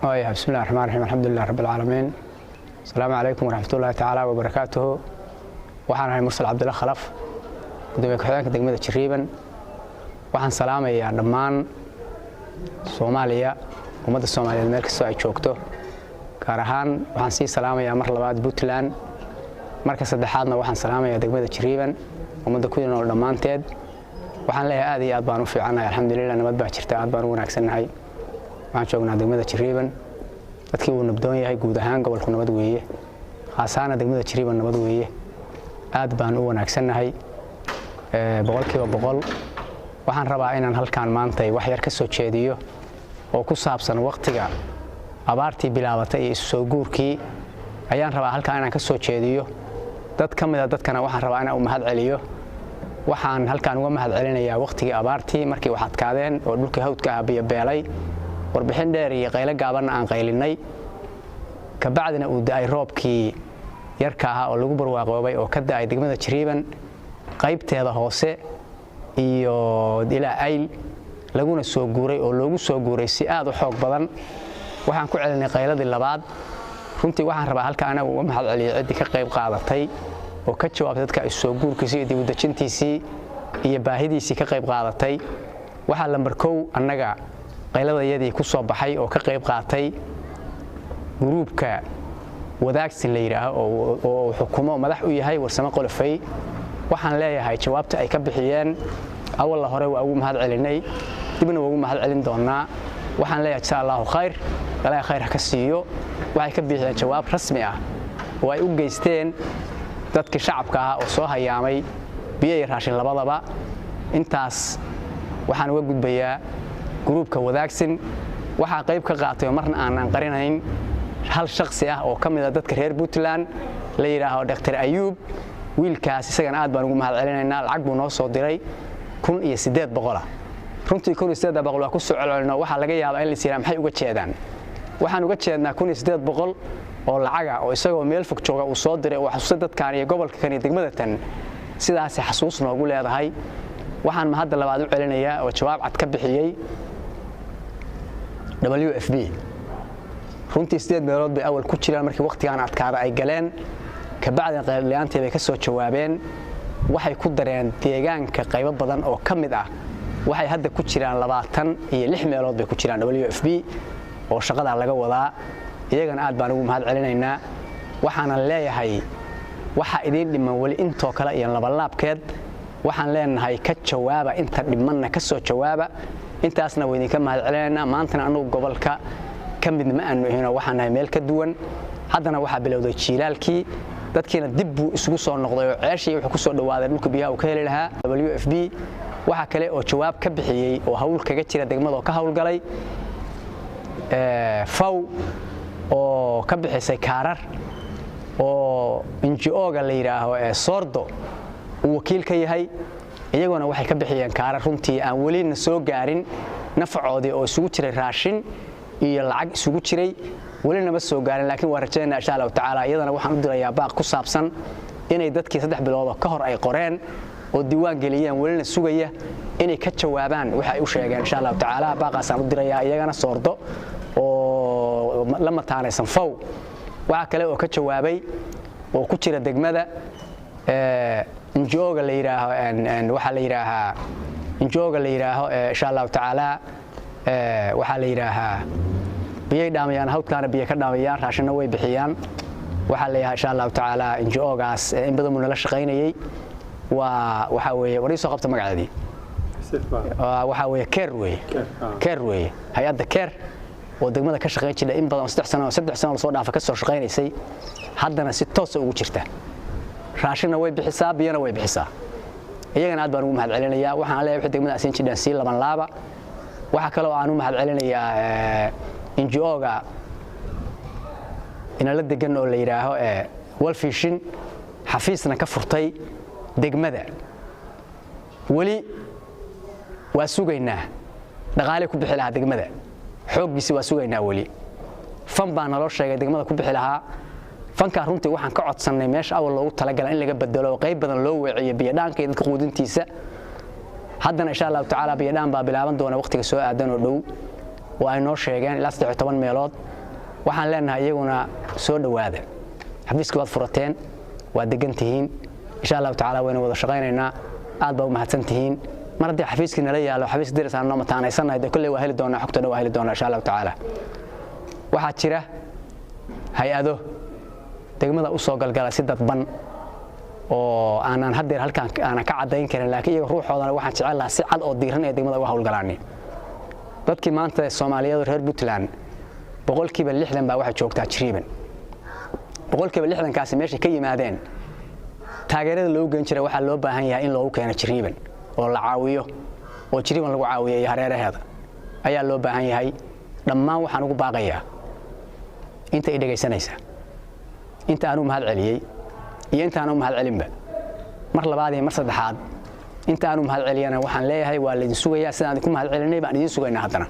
Bismi llahi raxmaan raxiim, alxamdulilah rabbi alcaalamiin, asalaamu calaykum waraxmatullaahi tacaala wabarakaatuhu. Waxaan ahay Mursal Cabdilla Khalaf, gudoomiye ku-xigeenka degmada Jariiban. Waxaan salaamayaa dhammaan Soomaaliya, ummadda Soomaaliyeed meel kastoo ay joogto. Gaar ahaan waxaan sii salaamayaa mar labaad Puntland, marka saddexaadna waxaan salaamayaa degmada Jariiban, ummadda ku nool dhammaanteed. Waxaan leeyahay aad iyo aad baan u fiicannahay, alxamdulilah, nabad baa jirta, aad baan u wanaagsannahay. Waxaan joognaa degmada Jariiban, dadkii wuu nabdoon yahay, guud ahaan gobolku nabad weeye, khaasaana degmada Jariiban nabad weeye, aad baan u wanaagsannahay 100%. Waxaan rabaa inaan halkaan maantay wax yar ka soo jeediyo oo ku saabsan waqtiga abaartii bilaabatay iyo isu soo guurkii ayaan rabaa halkaan inaan ka soo jeediyo. Dad ka mida dadkana waxaan rabaa inaan u mahad celiyo. Waxaan halkaan uga mahad celinayaa waqtigii abaartii markii wax adkaadeen oo dhulkii hawdka ah biyo beelay, warbixin dheer iyo qaylo gaabanna aan qaylinay, kabacdina uu da'ay roobkii yarka ahaa oo lagu barwaaqoobay oo ka da'ay degmada Jariiban qaybteeda hoose iyo ilaa Ayl, laguna soo guuray oo loogu soo guuray si aad u xoog badan. Waxaan ku celinay qayladii labaad. Runtii waxaan rabaa halka anagu uga mahad celiyo ciddii ka qayb qaadatay oo ka jawaabtay dadka isu soo guurkiisii iyo dibudejintiisii iyo baahidiisii ka qayb qaadatay. Waxaa lambar 1 annaga qayladayadii ku soo baxay oo ka qayb qaatay guruubka Wadaagsin la yidhaaho oo xukumo madax u yahay Warsamo Qolofey. Waxaan leeyahay jawaabta ay ka bixiyeen awalla hore waa ugu mahad celinay, dibna waa ugu mahad celin doonaa. Waxaan leeyahay jasa Allahu khayr, Ilaahay khayr ha ka siiyo. Waxay ka bixiyeen jawaab rasmi ah oo ay u geysteen dadkii shacabka ahaa oo soo hayaamay, biyo iyo raashin labadaba. Intaas waxaan uga gudbayaa guruubka Wadaagsin. Waxaa qayb ka qaatay oo marna aanan qarinayn hal shakhsi ah oo ka mid ah dadka reer Puntland la yidhaaho Dr. Ayuub. Wiilkaas isagana aad baan ugu mahad celinaynaa. Lacag buu noo soo diray 1800. Runtii 1800 waa ku soo celcelino, waxaa laga yaabaa in lais yidhaha maxay uga jeedaan. Waxaan uga jeednaa 1800 oo lacaga oo isagoo meel fog jooga uu soo diray oo xasuusta dadkan iyo gobolka kan iyo degmada tan sidaasay xasuus noogu leedahay. Waxaan mahadda labaad u celinayaa oo jawaab cad ka bixiyey WFB. Runtii 8 meelood bay awal ku jiraan markii waqtigaan adkaada ay galeen, kabacdina qayliyaantii bay ka soo jawaabeen. Waxay ku dareen deegaanka qaybo badan oo ka mid ah. Waxay hadda ku jiraan 26 meelood bay ku jiraan WFB oo shaqadaa laga wadaa. Iyagana aad baan ugu mahad celinaynaa. Waxaanan leeyahay waxa idiin dhiman weli intoo kale iyo labalaabkeed. Waxaan leenahay ka jawaaba, inta dhimanna ka soo jawaaba. Intaasna waa idinka mahad celinaynaa. Maantana anugu gobolka ka mid ma aanu ihino, waxaan nahay meel ka duwan. Haddana waxaa bilowday jiilaalkii, dadkiina dib buu isugu soo noqday oo ceeshii wuxuu ku soo dhawaaday dhulka biyaha uu ka heli lahaa. WFB waxa kale oo jawaab ka bixiyey oo hawl kaga jira degmada oo ka hawlgalay FAW oo ka bixisay kaarar oo NGO-ga la yidhaaho ee Soordo uu wakiil ka yahay. Iyaguna waxay ka bixiyeen kaarar runtii aan welina soo gaarin nafacoodii oo isugu jiray raashin iyo lacag isugu jiray, welina ma soo gaarin, laakiin waa rajaynaa insha Allahu tacaala. Iyadana waxaan u dirayaa baaq ku saabsan inay dadkii 3 bilood oo ka hor ay qoreen oo diiwaan geliyeen welina sugaya inay ka jawaabaan waxa ay u sheegeen insha Allahu tacaala. Baaqaasaan u dirayaa iyagana Soordo oo la mataanaysan FAW. Waxaa kale oo ka jawaabay oo ku jira degmada NGO-ga la yidhaaho, waxaa la yidhaahaa NGO-ga la yidhaaho insha Allahu tacaala, waxaa la yidhaahaa biyay dhaamayaan, hawdkaana biyo ka dhaamayaan, raashinna way bixiyaan. Waxaa la yidhaha insha Allahu tacaala NGO-gaas in badan buu nala shaqaynayey. Waa waxaa weeye warii soo qabta magaceedii, waxaa weeye Keer weeye, Keer weeye, hay-adda Keer oo degmada ka shaqayn jirta in badan oo 3 sano, 3 sano lasoo dhaafa ka soo shaqaynaysay, haddana si toosa ugu jirta, raashinna way bixisaa, biyana way bixisaa. Iyagana aad baan ugu mahad celinayaa. Waxaan leeyahay wixii degmada asiin jidhaan sii laban laaba. Waxaa kaloo aan u mahad celinayaa NGO-ga inala degan oo la yidhaaho Walfishin, xafiisna ka furtay degmada. Weli waa sugaynaa dhaqaale ku bixi lahaa degmada xooggiisi, waa sugaynaa weli. Fan baa naloo sheegay degmada ku bixi lahaa fankaa. Runtii waxaan ka codsannay meesha awal loogu talagalay in laga bedelo oo qayb badan loo weeciyo biyodhaanka iyo dadka quudintiisa. Haddana insha Allahu tacaala biyodhaan baa bilaaban doona waqtiga soo aadan oo dhow oo ay noo sheegeen ilaa 13 meelood. Waxaan leenahay iyaguna soo dhowaada, xafiiskii waad furateen, waad degan tihiin, insha Allahu tacaala waynu wada shaqaynaynaa. Aad baa u mahadsan tihiin. Mar haddii xafiiskii nala yaalo, xafiiska diris aan noo mataanaysannahay, dee kolley waa heli doonaa, xogta dhan waa heli doonaa insha Allahu tacaala. Waxaa jira hay-ado degmada u soo galgala si dadban oo aanan haddeer halkaan aanan ka caddayn karin, laakiin iyaga ruuxoodana waxaan jecel lahaa si cad oo diiran ee degmada uga howlgalaani. Dadkii maanta Soomaaliyeed reer Puntland 60% baa waxay joogtaa Jiriiban. 60%-kaasi meeshay ka yimaadeen taageerada loogu geen jiray waxaa loo baahan yahay in loogu keeno Jiriiban oo la caawiyo, oo Jiriiban lagu caawiyo iyo hareeraheeda ayaa loo baahan yahay. Dhammaan waxaan ugu baaqayaa inta i dhegaysanaysa, inta aanu mahad celiyey iyo inta aanu mahad celinba, mar labaad iyo mar saddexaad inta aanu mahad celiyana waxaan leeyahay waa laydin sugayaa. Sidaan idinku mahad celinay baan idiin sugaynaa. Haddana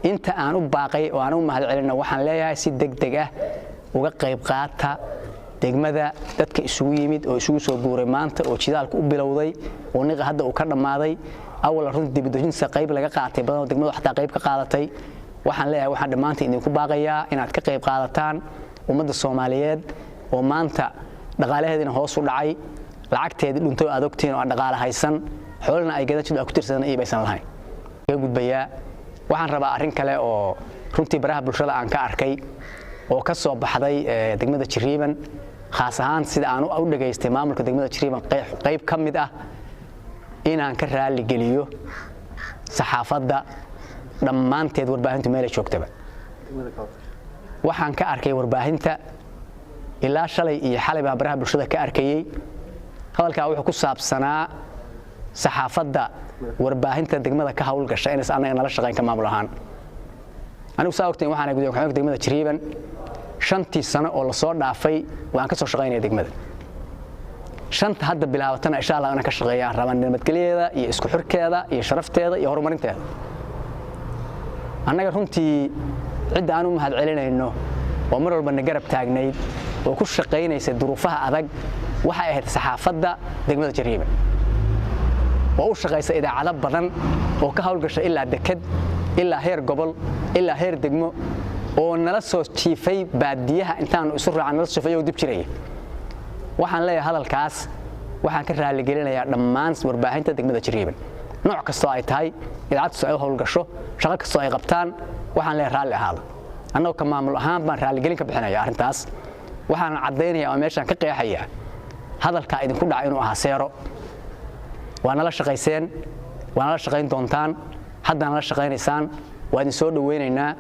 inta aan u baaqay oo aan u mahad celinna waxaan leeyahay si degdeg ah uga qayb qaata degmada dadka isugu yimid oo isugu soo guuray maanta oo jidaalku u bilowday oo niqa hadda uu ka dhammaaday. Awal runtii dibudejinta qayb laga qaatay badan oo degmadu xataa qayb ka qaadatay. Waxaan leeyahay waxaan dhammaantiin idinku baaqayaa inaad ka qayb qaadataan ummadda Soomaaliyeed oo maanta dhaqaalaheediina hoos u dhacay, lacagteedii dhuntay oo aad ogtihiin oo aan dhaqaale haysan, xoolana ay gadan jidho ay ku tirsadan iyo baysan lahayn. Ka gudbayaa waxaan rabaa arrin kale oo runtii baraha bulshada aan ka arkay oo ka soo baxday degmada Jiriiban, khaas ahaan sida aan u dhageystay maamulka degmada Jiriiban qayb ka mid ah, inaan ka raali geliyo saxaafadda dhammaanteed, warbaahintu meelay joogtaba. Waxaan ka arkay warbaahinta ilaa shalay iyo xalay baa baraha bulshada ka arkayey. Hadalkaa wuxuu ku saabsanaa saxaafadda warbaahinta degmada ka howlgasha inaysan annaga nala shaqayn ka maamul ahaan. Anigu saa ogteen waxaan gudoomiye ku-xigeenka degmada Jiriiban. 5tii sano oo lasoo dhaafay waan ka soo shaqaynaya degmada. 5ta hadda bilaabatana insha Allah inaan ka shaqeeyaan rabaan nabadgelyadeeda iyo isku xirkeeda iyo sharafteeda iyo horumarinteeda. Annaga runtii cidda aan u mahad celinayno oo mar walba na garab taagnayd oo ku shaqaynaysa duruufaha adag waxay ahayd saxaafadda degmada Jiriiban oo u shaqaysa idaacado badan oo ka howlgasha ilaa deked, ilaa heer gobol, ilaa heer degmo, oo nala soo jiifay baadiyaha intaanu isu raacan nala soo jiifay oo dib jiraya. Waxaan leeyahay hadalkaas waxaan ka raaligelinayaa dhammaan warbaahinta degmada Jiriiban, nooc kastoo ay tahay, idaacad kastoo ay u howlgasho, shaqo kastoo ay qabtaan. Waxaan leeyahay raalli ahaada. Annagoo ka maamul ahaan baan raaligelin ka bixinaya arrintaas. Waxaan caddaynayaa oo meeshaan ka qeexayaa hadalkaa idinku dhacay inuu ahaa seero. Waa nala shaqayseen, waa nala shaqayn doontaan, hadda nala shaqaynaysaan, waa idin soo dhawaynaynaa.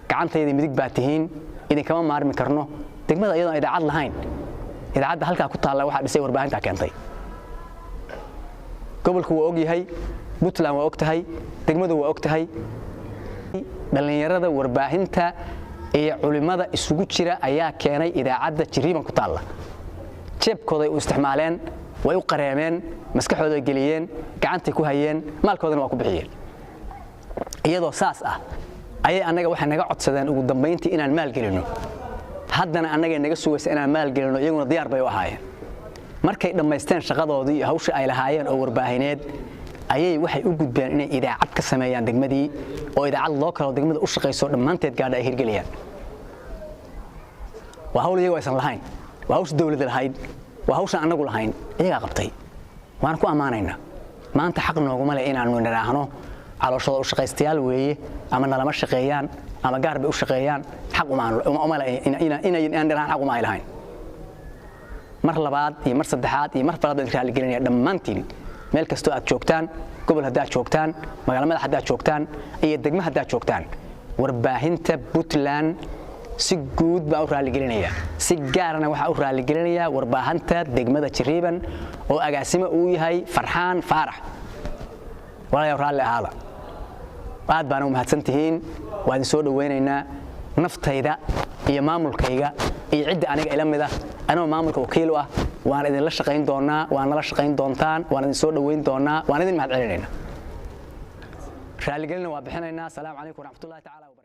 Gacantayda midig baa tihiin, idinkama maarmi karno. Degmada iyadoon idaacad lahayn, idaacadda halkaa ku taalla waxaa dhisay warbaahintaa keentay. Gobolku waa og yahay, Puntland waa og tahay, degmadu waa og tahay. Dhallinyarada warbaahinta iyo culimada isugu jira ayaa keenay idaacadda Jiriiban ku taalla. Jeebkooday u isticmaaleen, way u qareemeen, maskaxooday geliyeen, gacantay ku hayeen, maalkoodana waa ku bixiyeen. Iyadoo saas ah ayay annaga waxay naga codsadeen ugu dambayntii inaan maalgelinno. Haddana annagay naga sugaysa inaan maalgelinno, iyaguna diyaar bay u ahaayeen. Markay dhammaysteen shaqadoodii iyo hawshii ay lahaayeen oo warbaahineed ayay waxay u gudbeen inay idaacad ka sameeyaan degmadii, oo idaacad loo kalo degmada u shaqayso dhammaanteed gaadha ay hirgeliyaan. Waa hawl iyagu aysan lahayn, waa hawsha dawladda lahayd, waa hawshaan annagu lahayn, iyagaa qabtay, waana ku ammaanaynaa. Maanta xaq nooguma leh inaannu nidhaahno calooshooda u shaqaystayaal weeye ama nalama shaqeeyaan ama gaar bay u shaqeeyaan. Xaq uma leh inaan nidhaahno, xaq uma ay lahayn. Mar labaad iyo mar saddexaad iyo mar afraad baan idin raaligelinaya dhammaantiin, meel kastoo aad joogtaan, gobol haddaad joogtaan, magaalo madax haddaad joogtaan iyo degmo haddaad joogtaan. Warbaahinta Puntland si guud baan u raaligelinayaa, si gaarana waxaa u raaligelinayaa warbaahinta degmada Jiriiban oo agaasimo uu yahay Farxaan Faarax. Walaalayaal, raalli ahaada, aad baana u mahadsan tihiin, waa idin soo dhawaynaynaa. Naftayda iyo maamulkayga iyo cidda aniga ila mid ah, anoo maamulka wakiil u ah, waan idinla shaqayn doonaa, waan nala shaqayn doontaan, waan idin soo dhawayn doonaa, waan idin mahad celinaynaa, raaligelina waa bixinaynaa. Asalaamu calaykum waraxmatullahi tacaala wabarakatu.